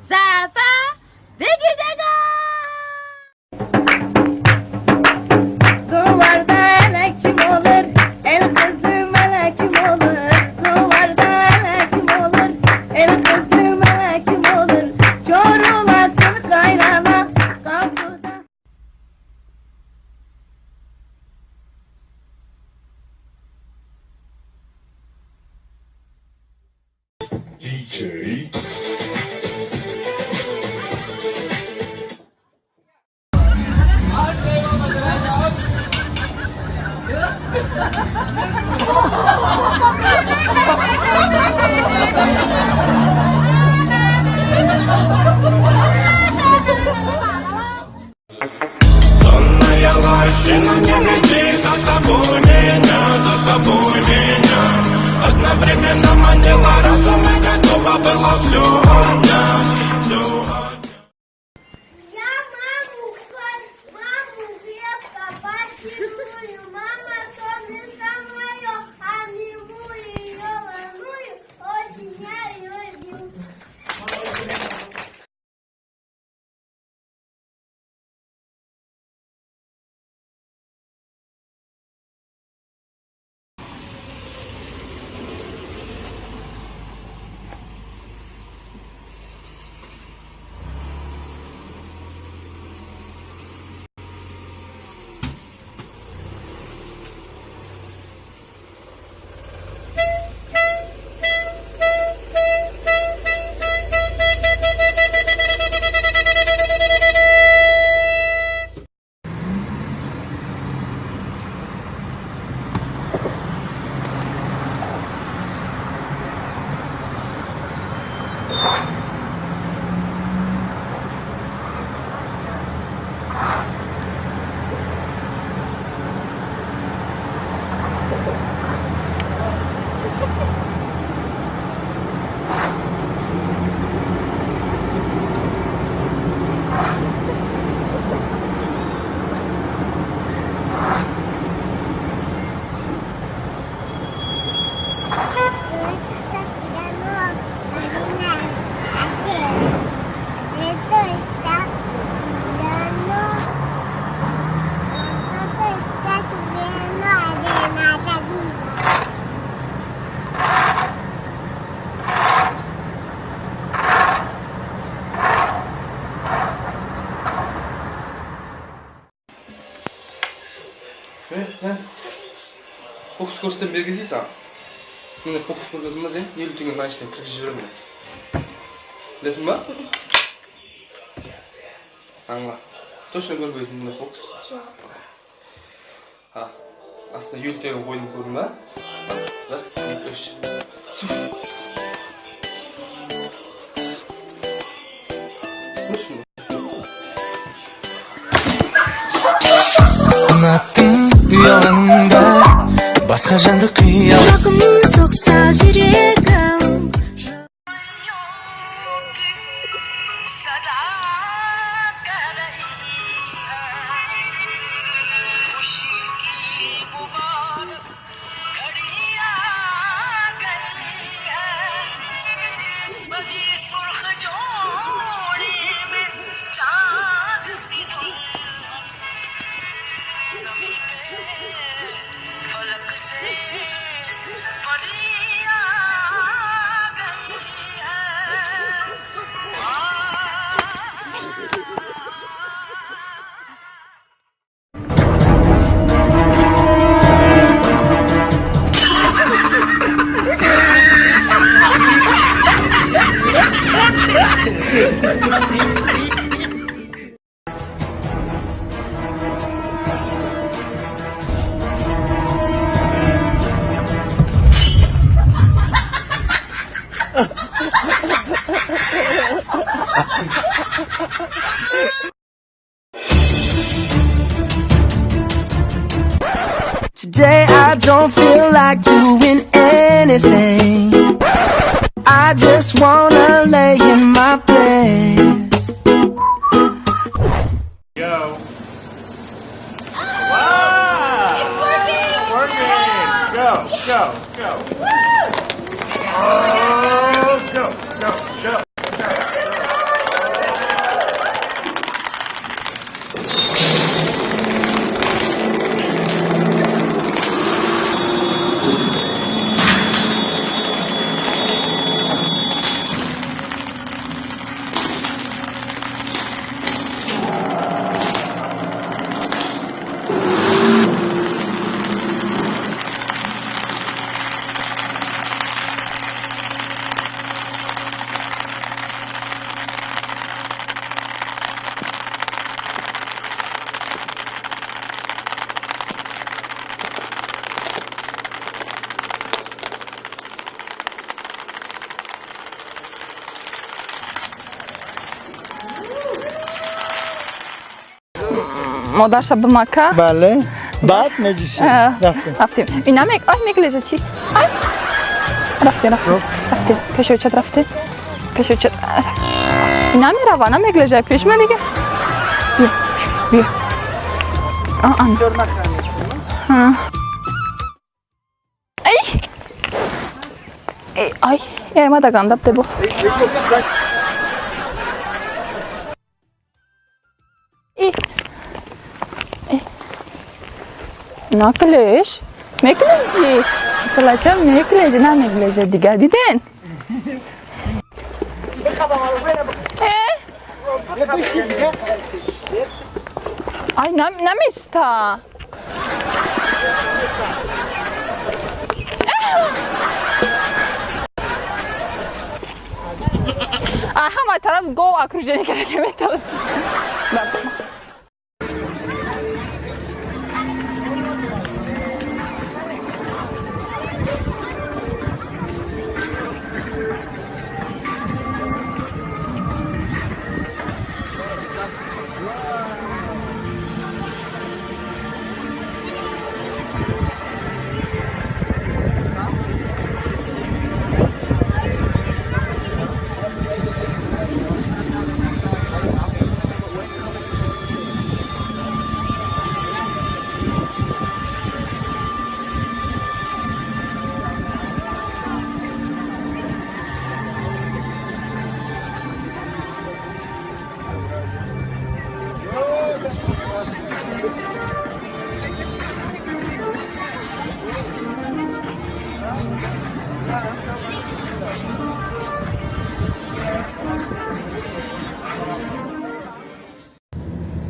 Зафа бигидего. Duvarda kim olur, el kızı melekim olur. Duvarda kim olur, el kızı melekim olur. Çorulasın kaynana kapıda. DJ. Сонная лощина, не веди за собой меня, за собой меня. Одновременно манила разум и готова была всю отдать, всю отдать. Я маму, маму крепко поцелую. Мама солнышко мое, обниму ее, волную, очень я ее люблю. Фокус көрсетемін, бергізейін саған. Міне, фокус көргенсің ба сен? 50 теңге мына ішіне кіргізіп жіберемін. Білесің ба? Аңла. Точно көрмейсің мына фокус? Жоқ. А, астына 50 теңге қойдым, көрдің ба? 1, 2, 3. Көрші. Ұнаттың ұялғаныңда басқа жанды қия. Жақын соқса жүрегім. Today I don't feel like doing anything. I just wanna lay in my bed. Go. Wow! It's working! Working! Go, go, go. Oh, go, go, go. Модарша бимака. Бале. Баъд меҷӯшем. Рафтем. Рафтем. Ина мек, ай меглеже чи? Ай. Рафтем, рафтем. Рафтем. Пешочат рафтем. Пешочат. Ина мерава, намеглеже пеш ма дига. Бия. Бия. А, Бисёр нахранед. Ай. Эй, ай. Эй, ма дагандап дебо. И. Наклеш. Меклежи. Салача меклежи, намеглеже дига диден. Ай, наместа. А ҳама тараф гов окружение карда ки метавост.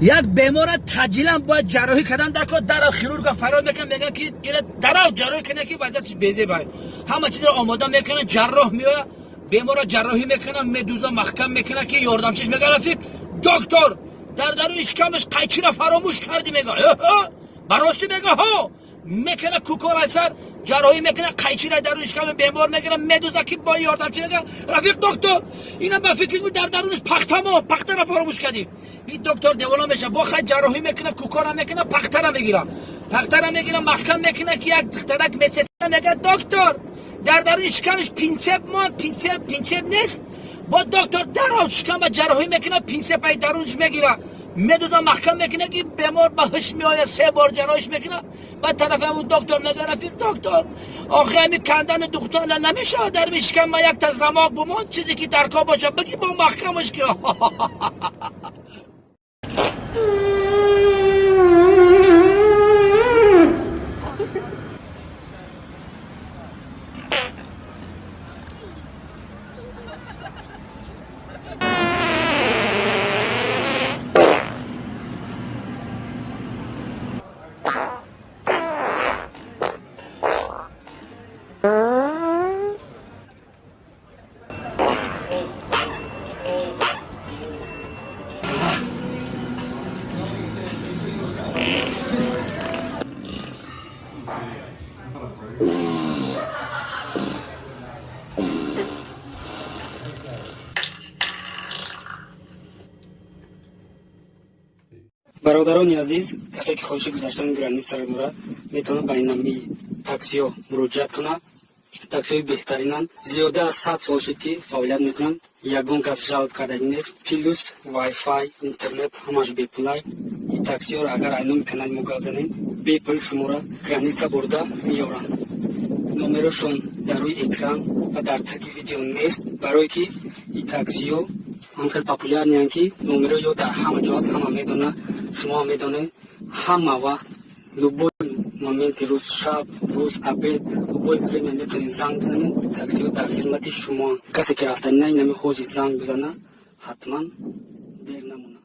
Як бемора таҷилан бояд ҷарроҳӣ кардан дар кор, дарав хирурга фарёд мекунад, мегӯяд ки ина дарав ҷарроҳӣ кунад, ки вазъияташ безеб ай. Ҳама чизро омода мекунад, ҷарроҳ меояд, бемора ҷарроҳӣ мекунад, медуза, маҳкам мекунад, ки ёрдамчиш мега: рафиқ доктор, дар даруни шикамаш қайчира фаромӯш кардӣ. Мега: ба ростӣ? Мега: ҳо. Мекунад кукор сар, ҷарроҳӣ мекунад, қайчира даруни шиками бемор мегирад, медуза, ки бо ёрдамчи мега: рафиқ доктор, ина ба фикри дар даруниш пахтамо, пахтара фаромӯш кардӣ. Ин доктор девона меша, бо хай ҷарроҳӣ мекунад, кукора мекунад, пахтара мегира, пахтара мегира, маҳкам мекунад, ки як духтарак медсестра мега: доктор, дар даруни шикамиш пинсеп мон, пинсеп, пинсеп нест. Бо доктор дарав шикама ҷарроҳӣ мекунад, пинсеп ай даруниш мегира, медуза, маҳкам мекунад, ки бемор ба ҳуш меояд. Се бор ҷарроҳиш мекунад. Баъд тарафи ҳамун доктор мега: рафиқ доктор, охи ҳами кандани духтана намешавад, дар шикама якта замок бумон, чизе ки дар кор бошад биги, бо маҳкамаш ки. Бародарони азиз, касе ки хоҳиши гузаштани границаро дорад, метавонад ба инами таксиҳо муроҷиат кунад. Таксиҳои беҳтаринанд, зиёда аз 100 сол шуд, ки фаъолият мекунанд, ягон кас жалб кардагӣ нест. Плюс вайфай, интернет, ҳамаш бепулай. Ин таксиҳоро агар ай номи канали мо гап занем, бепул шуморо граница бурда меоранд. Номерошон дар рӯи экран ва дар таги видео нест, барое ки ин таксиҳо ҳам хел популярныянд, ки номеро ё дар ҳама ҷо аст, ҳама медонад, шумо медонед. Ҳама вақт, любой моменти рӯз, шаб, рӯз, обед, любой время метавонед занг бизанед, таксиҳо дар хизмати шумоанд. Касе ки рафтани на инами ҳозир занг бизана, ҳатман дер намонад.